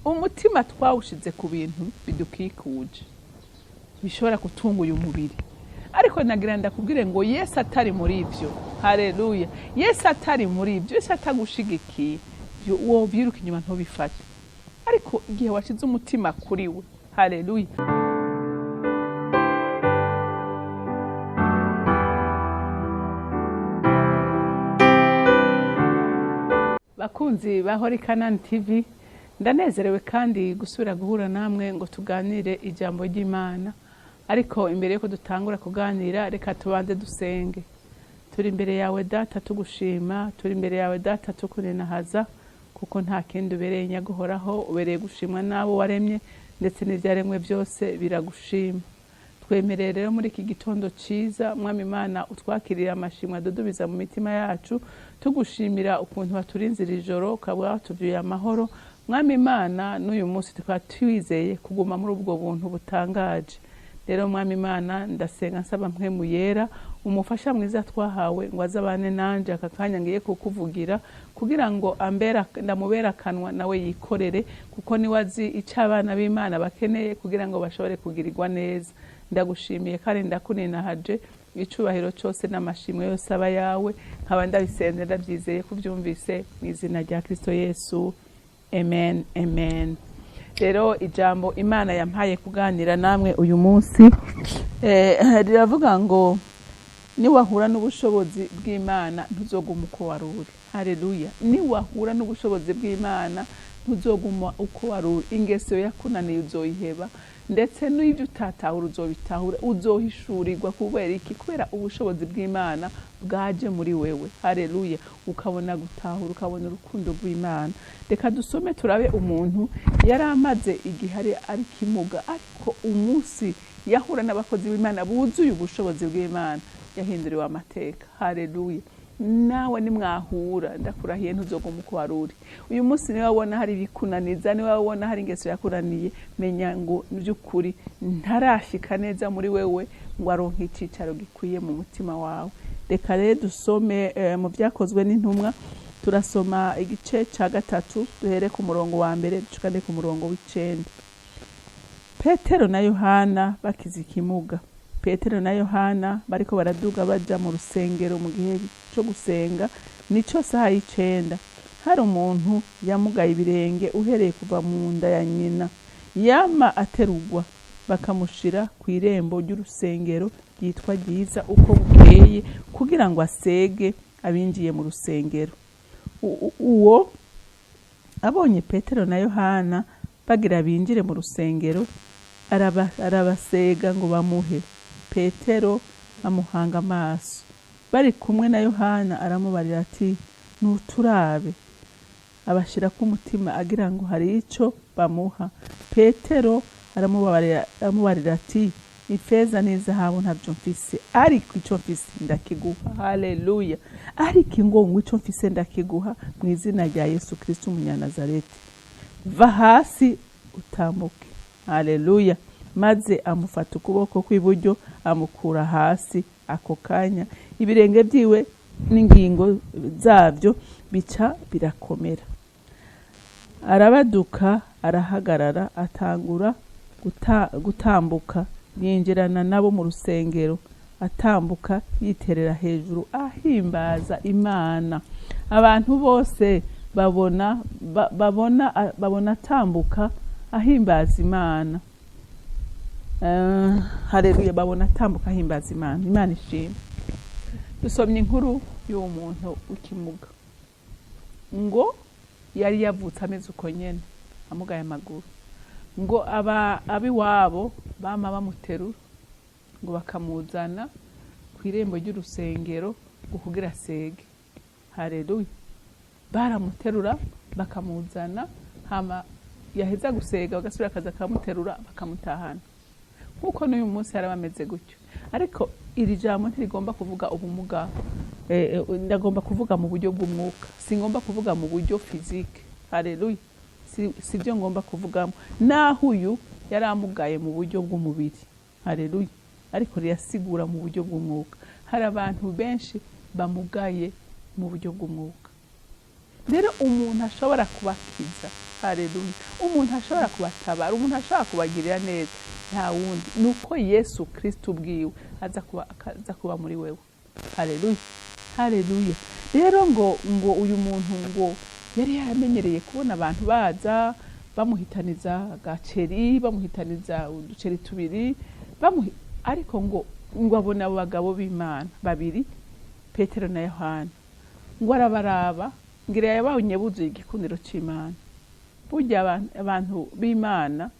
Umutima twawushize ku bintu bidukikuje bishobora gutunga uyu mubiri, ariko nagira ndakubwire ngo Yesu atari muri ibyo, haleluya, Yesu atari muri ibyo, Yesu atagushigikiye, uwo byiruka inyuma ntubifate. Ariko igihe washize umutima kuri we, haleluya. Bakunzi ba Holy Canaan TV, ndanezerewe kandi gusubira guhura namwe ngo tuganire ijambo ry'Imana. Ariko imbere yuko dutangura kuganira, reka tubanze dusenge. Turi imbere yawe Data tugushima, turi imbere yawe Data tukunenahaza, kuko nta kindi ubereye nyaguhoraho, ubereye gushimwa n'abo waremye, ndetse n'ibyaremwe byose biragushima. Twemerere rero muri iki gitondo ciza, Mwami Imana, utwakirira amashimwe adudubiza mu mitima yacu, tugushimira ukuntu waturinzira ijoro ukaba watuvyuye amahoro. Mwami Imana, n'uyu munsi tukaba twizeye kuguma muri ubwo buntu butangaje. Rero Mwami Imana, ndasenga nsaba Mpwemu Yera, umufasha mwiza twahawe, ngo azabane nanje aka kanya ngiye kukuvugira, kugira ngo ndamubere akanwa nawe yikorere, kuko niwe azi ico abana b'Imana bakeneye kugira ngo bashobore kugirirwa neza. Ndagushimiye kandi ndakuninahaje, icubahiro cose n'amashimwe yose aba yawe, nkaba ndabisenze ndabyizeye kubyumvise mu izina rya Kristo Yesu, amen, amen. Rero ijambo Imana yampaye kuganira namwe uyu munsi, riravuga ngo niwahura n'ubushobozi bw'Imana ntuzoguma uko wari uri. Haleluya. Niwahura n'ubushobozi bw'Imana ntuzoguma uko wari uri. Ingeso yakunaniye uzoyiheba, ndetse n'ibyo utatahura uzobitahura, uzohishurirwa. Kubera iki? Kubera ubushobozi bw'Imana bwaje muri wewe. Haleluya. Ukabona gutahura, ukabona urukundo rw'Imana. Reka dusome turabe umuntu yari amaze igihe ari kimuga, ariko umunsi yahura n'abakozi b'Imana buzuye ubushobozi bw'Imana yahinduriwe amateka. Haleluya. Nawe nimwahura, ndakurahiye ntuzoguma uko wari uri. Uyu munsi niba wabona hari ibikunaniza, niba wabona hari ingeso yakunaniye, menya ngo by'ukuri ntarashika neza muri wewe ngo aronke icicaro gikwiye mu mutima wawe. Reka rero dusome mu Byakozwe n'Intumwa, turasoma igice ca 3, duhere ku murongo wa 1 dushikane ku murongo w'9. Petero na Yohana bakiza ikimuga. Petero na Yohana bariko baraduga baja mu rusengero mu gihe cyo gusenga, nico saha y'9. Hari umuntu yamugaye ibirenge uhereye kuva mu nda ya nyina, yama aterugwa bakamushira ku irembo ry'urusengero ryitwa Ryiza uko bukeye, kugira ngo asege abinjiye mu rusengero. Uwo abonye Petero na Yohana bagira binjire mu rusengero, arabasega ngo bamuhe. Petero amuhanga amaso, bari kumwe na Yohana, aramubarira ati nuturabe. Abashira ku mutima agira ngo hari ico bamuha. Petero aramubarira ati ifeza n'izahabu ntabyo mfise, ariko ico mfise ndakiguha. Haleluya. Ariko ingongo ico mfise ndakiguha mu izina rya Yesu Kristo umunyanazareti, va hasi utambuke. Haleluya. Maze amufata ukuboko kw'iburyo amukura hasi. Ako kanya ibirenge byiwe n'ingingo zabyo bica birakomera. Arabaduka, arahagarara, atangura gutambuka, yinjirana nabo mu rusengero, atambuka yiterera hejuru ahimbaza Imana. Abantu bose babona atambuka ahimbaza Imana. Haleluya. Babona atambuka ahimbaza Imana. Imana ishimwe. Dusomye inkuru y'uwo muntu w'ikimuga, ngo yari yavutse ameze uko nyene, amugaye amaguru, ngo abiwabo bama bamuterura ngo bakamuzana ku irembo ry'urusengero ngo kugira asege. Haleluya. Baramuterura bakamuzana, hama yaheza gusega bagasubira akaza akamuterura bakamutahana. Nkuko n'uyu munsi hari abameze gutyo. Ariko iri jambo ntirigomba kuvuga ubumuga, ndagomba kuvuga mu buryo bw'umwuka, singomba kuvuga mu buryo physique. Haleluya. Si byo ngomba kuvugamo. Naho uyu yaramugaye mu buryo bw'umubiri, haleluya, ariko rirasigura mu buryo bw'umwuka. Hari abantu benshi bamugaye mu buryo bw'umwuka. Rero umuntu ashobora kubakiza, Haleluya. Umuntu ashobora kubatabara, umuntu ashobora kubagirira neza, nta wundi, ni uko Yesu Kristo ubwiwe aza kuba muri wewe. Haleluya, haleluya. Rero ngo uyu muntu ngo yari yaramenyereye kubona abantu baza bamuhitaniza agaceri, bamuhitaniza uduceri tubiri, ariko ngo abona abo bagabo b'Imana babiri, Petero na Yohana, ngo arabaraba, ngira yabonye buzuye igikundiro c'Imana. Burya abantu b'Imana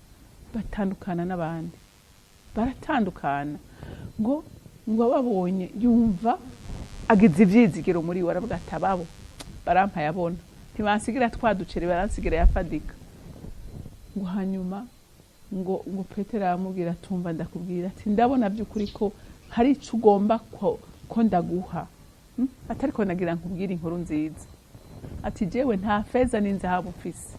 batandukana n'abandi, baratandukana. Ngo ababonye yumva agize ivyizigiro muri we, aravuga ati ababo barampaye abona, ntibansigira twa duceri, baransigira yafadika. Ngo hanyuma ngo Petero aramubwira, tumva ndakubwira, ati ndabona by'ukuri ko hari ico ugomba ko ndaguha, atariko nagira nkubwire inkuru nziza. Ati jewe nta feza n'inzahabu mfise.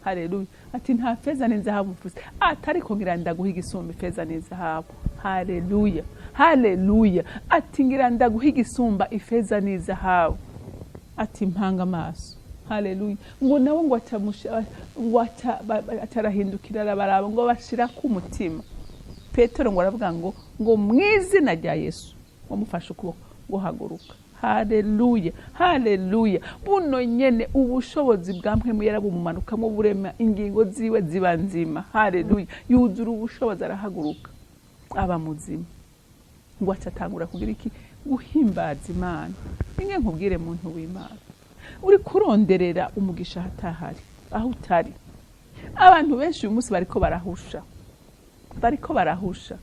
Haleluya. Ati nta feza n'inzahabu mfise, atariko ngira ndaguha igisumba ifeza n'izahabu. Haleluya, haleluya. Ati ngira ndaguha igisumba ifeza n'izahabu. Ati mpanga amaso. Haleluya. Ngo nawe ngo ngo atarahindukira arabaraba, ngo bashira ku mutima. Petero ngo aravuga ngo mu izina rya Yesu, ngo mufashe ukuboko, ngo haguruka. Haleluya, haleluya. Buno nyene ubushobozi bwa mpwemu yarabumumanukamo, burema ingingo ziwe ziba nzima. Haleluya. Yuzura ubushobozi, arahaguruka aba muzima. Ngo acatangura kugira iki? Guhimbaza Imana. Ninge nkubwire muntu w'Imana, uri kuronderera umugisha hatahari, aho utari. Abantu benshi uyu munsi bariko barahusha, bariko barahusha.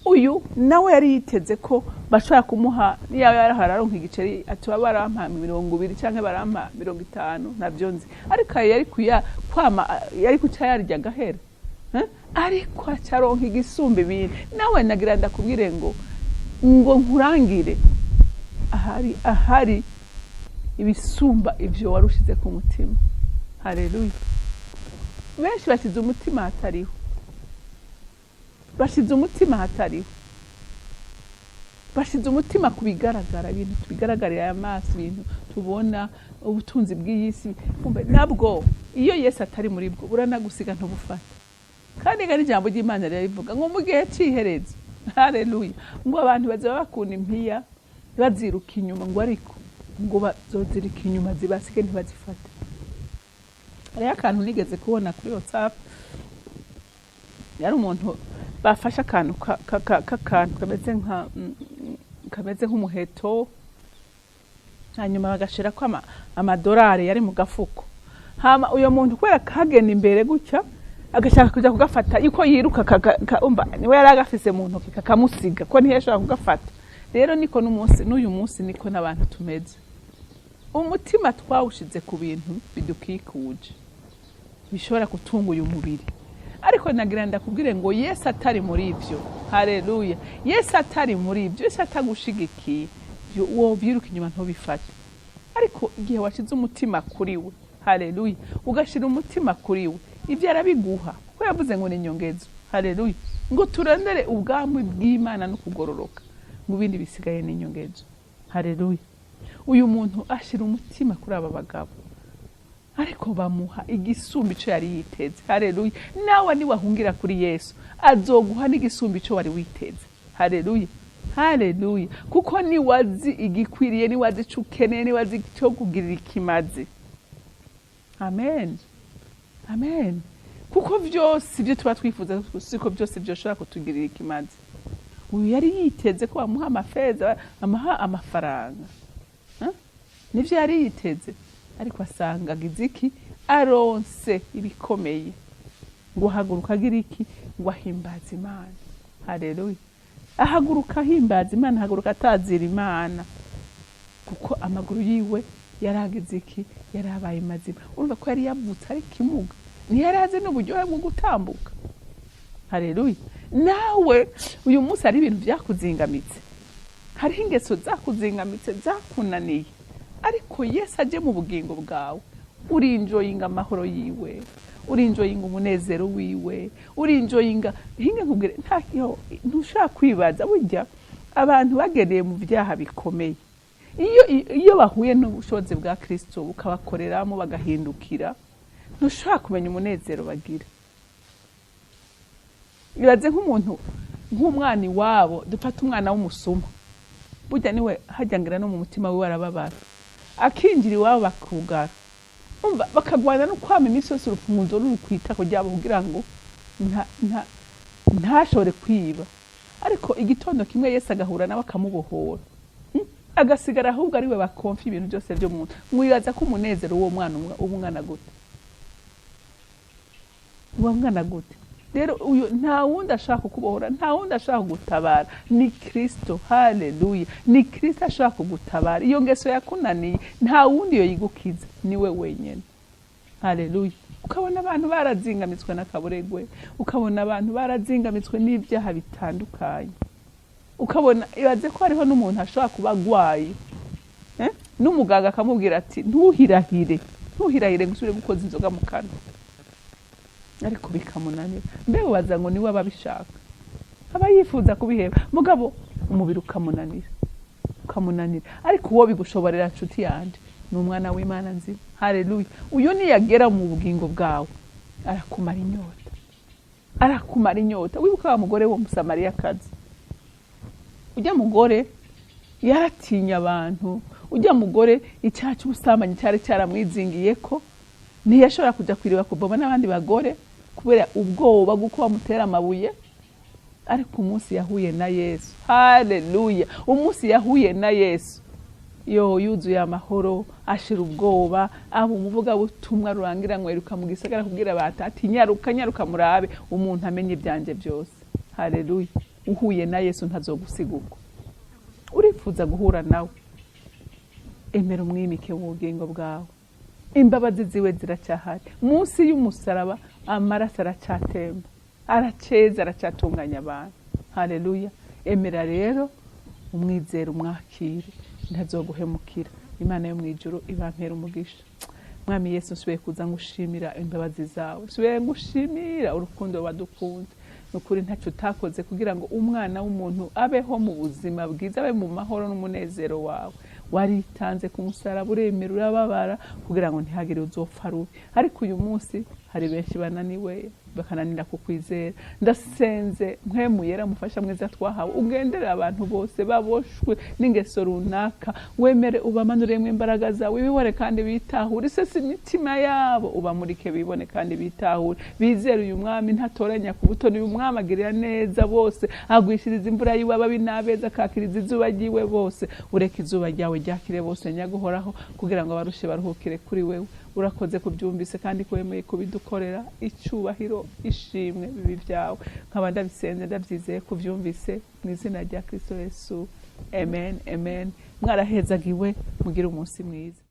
Uyu nawe yari yiteze ko bashobora kumuha, niyo yari aronka igiceri, ati baba barampa 20 canke barampa 50, ntabyo nzi, ariko ayo yari kuya kwama, yari kuca yarya agahera, ariko acaronka igisumba ibindi. Nawe nagira ndakubwire ngo nkurangire ahari ibisumba ivyo warushize ku mutima. Haleluya. Benshi bashize umutima hatariho, bashize umutima hatariho, bashize umutima ku bigaragara, ibintu tubigaragarira amaso, ibintu tubona, ubutunzi bw'iyi si. Kumbe nabwo iyo Yesu atari muri bwo buranagusiga ntubufata. Kandi gari ijambo ry'Imana rirabivuga ngo mu gihe c'iherezo, haleluya, ngo abantu bazaba bakunda impiya baziruka inyuma, ngo ariko ngo bazozirika inyuma zibasige ntibazifate. Hariho akantu nigeze kubona kuri WhatsApp, yari umuntu bafashe akantu k'akantu kameze nk'umuheto, hanyuma bagashirako amadorari yari mu gafuko. Hama uyo muntu kubera kagenda imbere gutya agashaka kuja kugafata, yuko yiruka umva niwe yari agafise mu ntoki kakamusiga, ko ntiyashobora kugafata. Rero niko n'uyu munsi niko n'abantu tumeze. Umutima twawushize ku bintu bidukikuje bishobora gutunga uyu mubiri, ariko nagira ndakubwire ngo Yesu atari muri ivyo. Haleluya. Yesu atari muri ivyo, Yesu atagushigikiye, uwo vyiruka inyuma ntubifate. Ariko igihe washize umutima kuri we, haleluya, ugashira umutima kuri we, ivyo arabiguha, kuko yavuze ngo ni inyongezo. Haleluya. Ngo turondere ubwami bw'Imana no kugororoka, ngo ibindi bisigaye ni inyongezo. Haleluya. Uyu muntu ashira umutima kuri aba bagabo, ariko bamuha igisumba ico yari yiteze. Haleluya. Nawe niwahungira kuri Yesu, azoguha n'igisumba ico wari witeze. Haleluya, haleluya. Kuko niwazi igikwiriye, niwazi ico ukeneye, niwazi ico kugirira ikimazi. Amen, amen. Kuko vyose ibyo tuba twifuza siko byose byoshobora kutugirira ikimazi. Uyu yari yiteze ko bamuha amafeza, bamuha amafaranga, nivyo yari yiteze, ariko asanga agize iki? Aronse ibikomeye. Ngo ahaguruka agira iki? Ngo ahimbaze Imana. Haleluya. Ahaguruka ahimbaza Imana, ahaguruka atazira Imana, kuko amaguru yiwe yaragize iki? Yarabaye mazima. Urumva ko yari yavutse ari kimuga, ntiyari azi n'uburyohe bwo gutambuka. Haleluya. Nawe uyu munsi hari ibintu vyakuzingamitse, hariho ingeso zakuzingamitse, zakunaniye, ariko Yesu aje mu bugingo bwawe, urinjoyinga amahoro yiwe, urinjoyinga umunezero wiwe, urinjoyinga hinge nkubwire, ntushaka kwibaza. Burya abantu bagereye mu vyaha bikomeye, iyo bahuye n'ubushobozi bwa Kristo bukabakoreramo bagahindukira, Ntushobora kumenya umunezero bagira. Ibaze nk'umuntu, nk'umwana iwabo, dufate umwana w'umusuma, burya niwe hajya ngira no mu mutima wiwe arababara, akinjira iwabo bakugara, umva bakagwana no kwama iminsi yose urufunguzo ruri ku itako ryabo kugira ngo ntashobore kwiba. Ariko igitondo kimwe Yesu agahura nawe akamubohora, agasigara ahubwo ariwe bakonfya ibintu byose byo mu nzu. Mwibaza ko umunezero w'uwo mwana uba ungana gute? Uba ungana gute? Rero uyu nta wundi ashaka kukubohora, nta wundi ashaka kugutabara, ni Kristo. Haleluya! Ni Kristo ashaka kugutabara. Iyo ngeso yakunaniye, nta wundi yo yigukiza, niwe wenyine. Haleluya! Ukabona abantu barazingamitswe n'akaburegwe, ukabona abantu barazingamitswe n'ibyaha bitandukanye, ukabona, ibaze ko hariho n'umuntu ashobora kuba agwaye, n'umuganga akamubwira ati ntuhirahire, ntuhirahire ngo usubire gukoza inzoga mu kanwa, ariko bikamunanira. Mbe ubaza ngo niwe aba abishaka, aba yifuza kubiheba, mugabo umubiri ukamunanira, ukamunanira. Ariko uwo bigushoborera, nshuti yanje, ni umwana w'Imana nzima. Haleluya! Uyu niyagera mu bugingo bwawe arakumara inyota, arakumara inyota. Wibuka wa mugore wo Musamariyakazi, ujya mugore yaratinya abantu, ujya mugore icyaha cy'ubusambanyi cyari cyaramwizingiye ko ntiyashobora kujya kwiriba kuvoma n'abandi bagore kubera ubwoba bw'uko bamutera amabuye. Ariko umunsi yahuye na Yesu, haleluya, umunsi yahuye na Yesu, yo yuzuye amahoro, ashira ubwoba, aba umuvugabutumwa rurangira nkweruka mu gisagara kubwira abantu ati nyaruka, nyaruka murabe umuntu amenye ibyanjye byose. Haleluya! Uhuye na Yesu ntazogusiga ubwo. Urifuza guhura nawe, emera umwimike mu bugingo bwawe. Imbabazi ziwe ziracyahari munsi y'umusaraba, amaraso aracyatemba, araceza, aracyatunganya abantu. Haleluya! Emera rero umwizere, umwakire, ntazoguhemukira. Imana yo mu ijuru ibampera umugisha. Mwami Yesu, nsubiye kuza ngushimira imbabazi zawe, nsubiye ngushimira urukundo wadukunze. Ni ukuri ntacyo utakoze kugira ngo umwana w'umuntu abeho mu buzima bwiza, abe mu mahoro n'umunezero wawe. Waritanze ku musaraba, uremera, urababara kugira ngo ntihagire uzopfa rubi. Ariko uyu munsi hari benshi bananiwe, bakananira kukwizera. Ndasenze Mpwemu Yera, mufasha mwiza twahawe, ugendere abantu bose baboshwe n'ingeso runaka, wemere ubamanuremo imbaraga zawe, bibone kandi bitahure, isese imitima yabo ubamurike, bibone kandi bitahure, bizere uyu mwami ntatoranya ku buto. Uyu mwami agirira neza bose, agwishiriza imvura yiwe ababi n'abeza, akakiriza izuba ryiwe bose. Ureke izuba ryawe ryakire bose, nyaguhoraho, kugira ngo abarushe baruhukire kuri wewe. Urakoze kubyumvise kandi ko wemeye kubidukorera. Icyubahiro, ishimwe bibi byawe. Nkaba ndabisenze ndabyizeye kubyumvise, mu izina rya Kristo Yesu, amen, amen. Mwarahezagiwe, mugire umunsi mwiza.